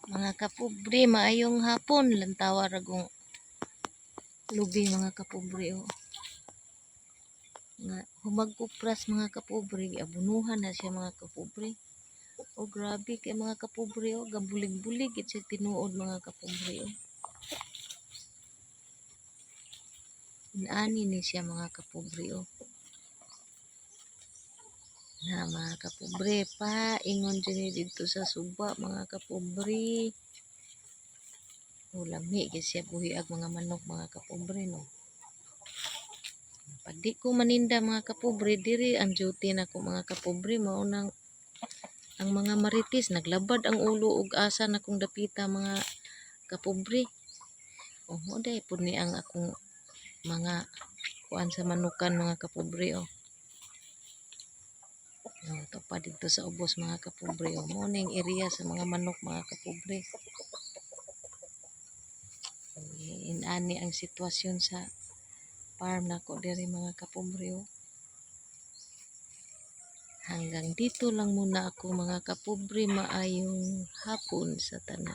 Mga kapobre, maayong hapon. Lantawa ra gong lubi, mga kapobre, oh. Nga humag-kupras, mga kapobre, abunuhan na siya, mga kapobre. Oh, grabe kay, mga kapobre, oh, gabulig-bulig gid siya tinuod, mga kapobre, oh. Inani ni siya, mga kapobre, oh. Na, mga kapobre, paingon jud ni didto sa suba, mga kapobre. Oh, lami gyud siya buhiag mga manok, mga kapobre, no. Pag di ko maninda, mga kapobre, diri ang duty nako, mga kapobre. Mao nang ang mga marites naglabad ang ulo og asa na kong dapita, mga kapobre. Oh, mo day pud ni ang akong mga kuan sa manukan, mga kapobre, oh. Oh, to pa didto sa ubos, mga kapobre, oh. Mo ning area sa mga manok, mga kapobre. Inani ang sitwasyon sa farm nako diri, mga kapobre, oh. Hanggang dito lang muna ako, mga kapobre. Maayong hapon sa tanan.